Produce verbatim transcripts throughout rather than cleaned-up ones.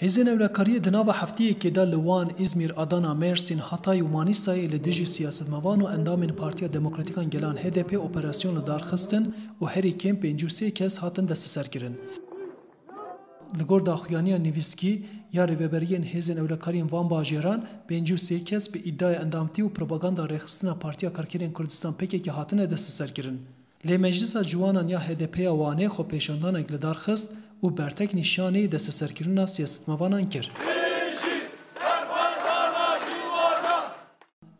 Hêzên ewlekariyê di nava hefteyekê de li Wan, Îzmîr, Adana, Mêrsîn, Hatay û Manîsayê li dijî siyasetmevan û endamên Partiya Demokratîk a Gelan H D P operasyon li dar xistin û herî kêm pêncî û sê kes hatin desteserkirin. Li gor daxuyaniya nivîskî ya rêveberiyên hêzên ewlekariyên van bajêran, pêncî û sê kes bi îdiaya endamtî û propaganda rêxistina Partiya Karkerên Kurdistan P K K hatine desteserkirin. Lê Meclisa Ciwanan ya H D P ya Wanê xwepêşandanek li dar xist û bertek nîşanî desteserkirina siyasetmevanan kir.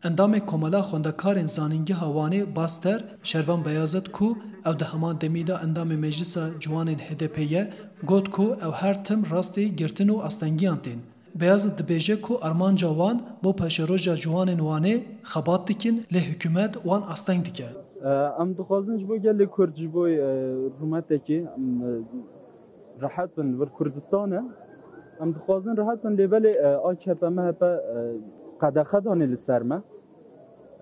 Endamê Komela Xwendekarên Zanîngeha Wanê, Baster, Şervan Beyazit ku ew di heman demî de endamê Meclisa Ciwanên H D P ye, got ku ew her tim rastî girtin û astengiyan tên. Beyazit dibêje ku armanca wan bo paşeroja ciwanên Wanê xebat dikin, lê hikûmet wan asteng dike. Em dixwazin ji bo gelê Kurd, ji bo, e, rûmetekê, em, e, rehet bin, li vir Kurdistan e. Em dixwazin rehet bin, lê belê, e, A K P M H P, e, qedexe danê li ser me.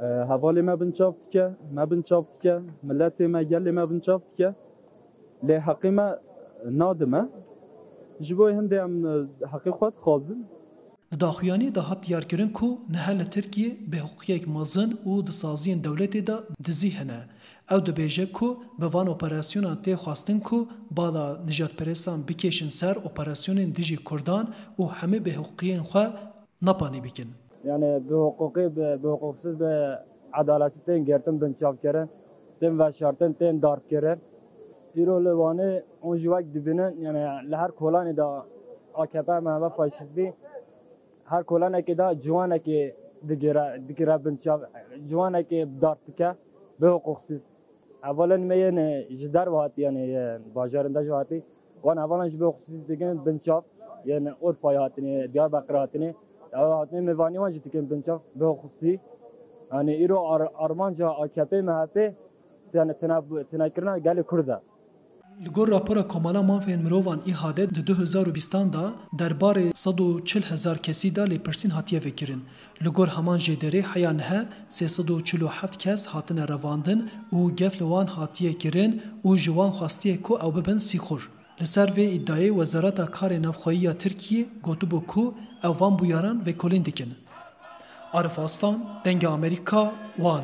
E, hevalê me binçav dike, me binçav dike, miletê me, gelê me binçav dike. Lê heqê me nadime. Ji bo hindê em, e, heqê xwe dixwazin. Di daxuyaniyê de hat diyarkirin ku niha li Tirkiyê bêhiqûqiyek mezin û di saziyên dewletê de dizî hene. Ew dibêje ku bi van operasyonan tê xwestin ku bala nijadperêsan bikêşin ser operasyonên dijî Kurdan û hemî bêhiqûqiyên xwe nepanî bikin. Yani bi huquqî, bi, bi huquqsiz, bi edaletsîz tên girtin, binçavkirin, tên veşartin, tên darbkirin. Îro li Wanê hûn jî wek dibînin, yani li her kolanê de A K P M H P faşîstî her kolanekê de ciwanekê digire, digire binçav, ciwanekê darb dike, bi huquqsiz. Hevalên me yên ji derve hatî, yani, e, bajarên de jî hatî. Wan hevalan jî bi huquqsî dikin binçav, yên Urfayê hatine, Diyarbekir hatine. Ew hatine mêvanî wan jî dikin binçav bi huquqsî. Yani, îro ar-, armanca A K P M H P tene-, tene-, tenekirina gelê Kurd e. Li gor rapora Komela Mafên Mirovan, İHA'de, di du hezar û bîstan de derbarê sed û çil hezar kesî de lêpirsîn hatiye vekirin. Li gor heman jêderê heya niha sê sed û çil û heft kes hatine revandin û gef li wan hatiye kirin û ji wan xwestiye ku ew bibin sîxur. Li ser vê îdiayê Wezareta Karê Navxweyî ya Tirkiyê gotibû ku ew van bûyaran vekolîn dikin. Arif Aslan, Dengê Amerîka, Wan.